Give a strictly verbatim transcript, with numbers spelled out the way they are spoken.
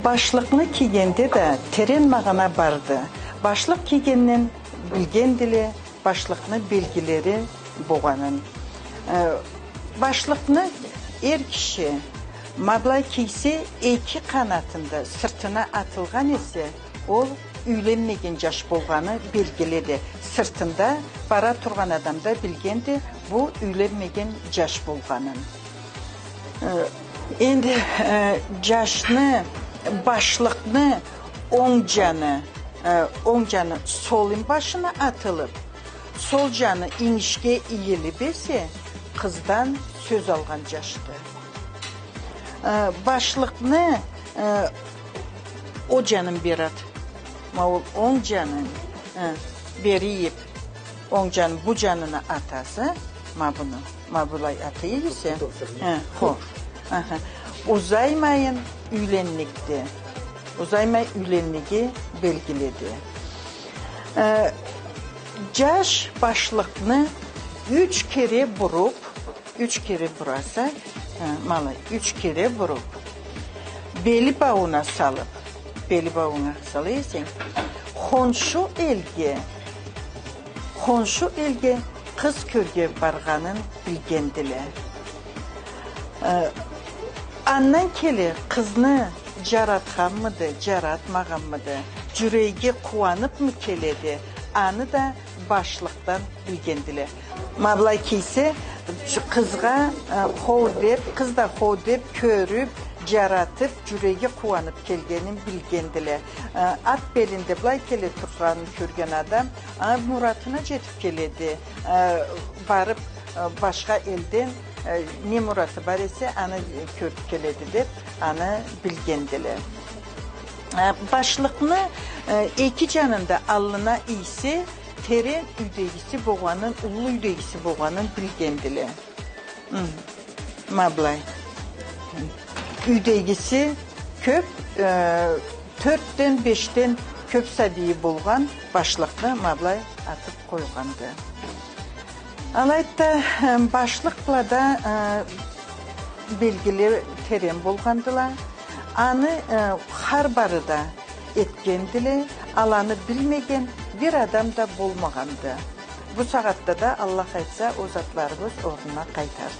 Башлыкъны кийгенде да терен магъана барды. Башлыкъ кийгенден билгендиле башлыкъны белгилери болгъанын. Э, башлыкъны эр киши ма былай кийсе, эки къанатын да сыртына атылгъан эсе, ол юйленмеген джаш болгъаны белгилиди. Сыртында бара тургъан адам да билгенди бу юйленмеген джаш болгъанын. Э, энди, э, джашны, башлыкъны онг джаны, э, онг джаны сол инбашына атылыб, сол джаны ингишге ийилиб эсе, къыздан сёз алгъан джашды. Э, башлыкъны, э, ол джанын бери ат. Ма ол онг джанын, э, бери ийиб, онг джанын бу джанына атаса, ма буну, ма былай атыйыкъ эсе. Э, хо. Аха. Узаймайын юйленмекди. Узаймай юйленмеги белгилиди. Э, джаш башлыкъны юч кере буруб, юч кере бураса, э, ма алай, юч кере буруб, бели баууна салыб, бели баууна сала эсенг, хоншу элге, хоншу элге къыз кёрюрге баргъанын билгендиле. Э, андан келе къызны джаратханмыды, джаратмагъанмыды, джюреги къууаныбмы келеди, аны да башлыкъдан билгендиле. Ма былай кийсе, къызгъа, э, хо деб, къыз да хо деб кёрюб, джаратыб, джюреги къууаныб келгенин билгендиле. Э, ат белинде былай келе тургъанын кёрген адам, а, муратына джетиб келеди. Э, барыб, э, башха элден, э, не мураты бар эсе, аны кёрюб келеди деб, аны билгендиле. Э, башлыкъны, э, эки джанында аллына ийсе, терен юйдегиси болгъанын, уллу юйдегиси болгъанын билгендиле. М, ма былай. Юйдегиси кёб, э, тёртден, бешден кёб сабийи болгъан башлыкъны ма былай атыб къойгъанды. Алайды да, э, башлыкъ бла да, э, белгиле терен болгъандыла. Аны, э, хар бары да этгендиле, аланы билмеген бир адам да болмагъанды. Бу сагъатда да, Аллах айтса, ол затларыбыз орнуна къайтар.